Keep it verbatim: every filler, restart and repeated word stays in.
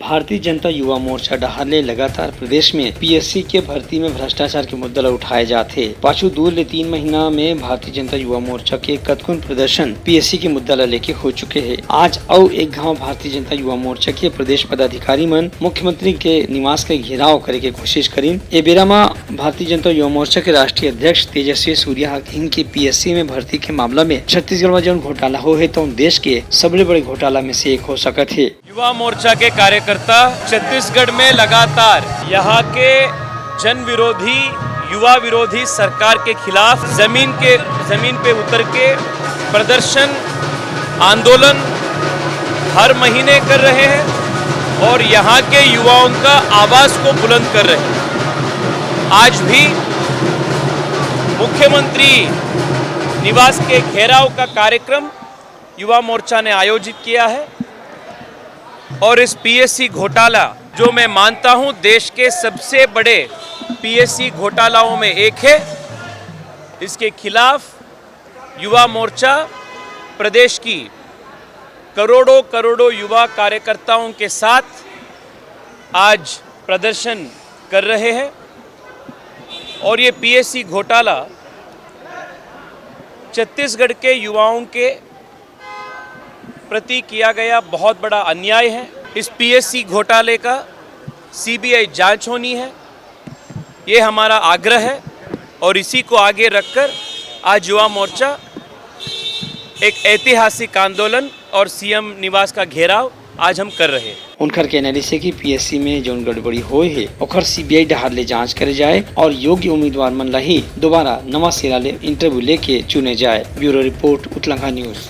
भारतीय जनता युवा मोर्चा डहार ले लगातार प्रदेश में पीएससी के भर्ती में भ्रष्टाचार के मुद्दा ल उठाए जात हे। पाछू दू ले तीन महीना में भारतीय जनता युवा मोर्चा के कतकोन प्रदर्शन पीएससी के मुद्दा ल लेके हो चुके हे। आज अउ एक घाव भारतीय जनता युवा मोर्चा के प्रदेश पदाधिकारी मन मुख्यमंत्री के निवास के घेराव करे के कोशिश करिन। ए बेरा म भारतीय जनता युवा मोर्चा के राष्ट्रीय अध्यक्ष तेजस्वी सूर्या ह कहिन कि पीएससी में भर्ती के मामला में छत्तीसगढ़ म जउन घोटाला हो हे, तउन देश के सबले बड़े घोटाला में से एक हो सकत हे। युवा मोर्चा के कार्यकर्ता छत्तीसगढ़ में लगातार यहाँ के जन विरोधी, युवा विरोधी सरकार के खिलाफ जमीन के, जमीन पे उतर के प्रदर्शन, आंदोलन हर महीने कर रहे हैं और यहाँ के युवाओं का आवाज को बुलंद कर रहे हैं। आज भी मुख्यमंत्री निवास के घेराव का कार्यक्रम युवा मोर्चा ने आयोजित किया है और इस पीएससी घोटाला, जो मैं मानता हूं देश के सबसे बड़े पीएससी घोटालाओं में एक है, इसके खिलाफ युवा मोर्चा प्रदेश की करोड़ों करोड़ों युवा कार्यकर्ताओं के साथ आज प्रदर्शन कर रहे हैं और ये पीएससी घोटाला छत्तीसगढ़ के युवाओं के प्रति किया गया बहुत बड़ा अन्याय है। इस पीएससी घोटाले का सीबीआई जांच होनी है, ये हमारा आग्रह है और इसी को आगे रखकर आज युवा मोर्चा एक ऐतिहासिक आंदोलन और सीएम निवास का घेराव आज हम कर रहे हैं। उनकर कहना रिहिसे कि पीएससी में जउन गड़बड़ी होए हे, ओकर सीबीआई डहार ले जांच करे जाए और योग्य उम्मीदवार मन ला ही दोबारा नवा सिरा ले इंटरव्यू लेके चुने जाए। Bureau report, Utlangha news.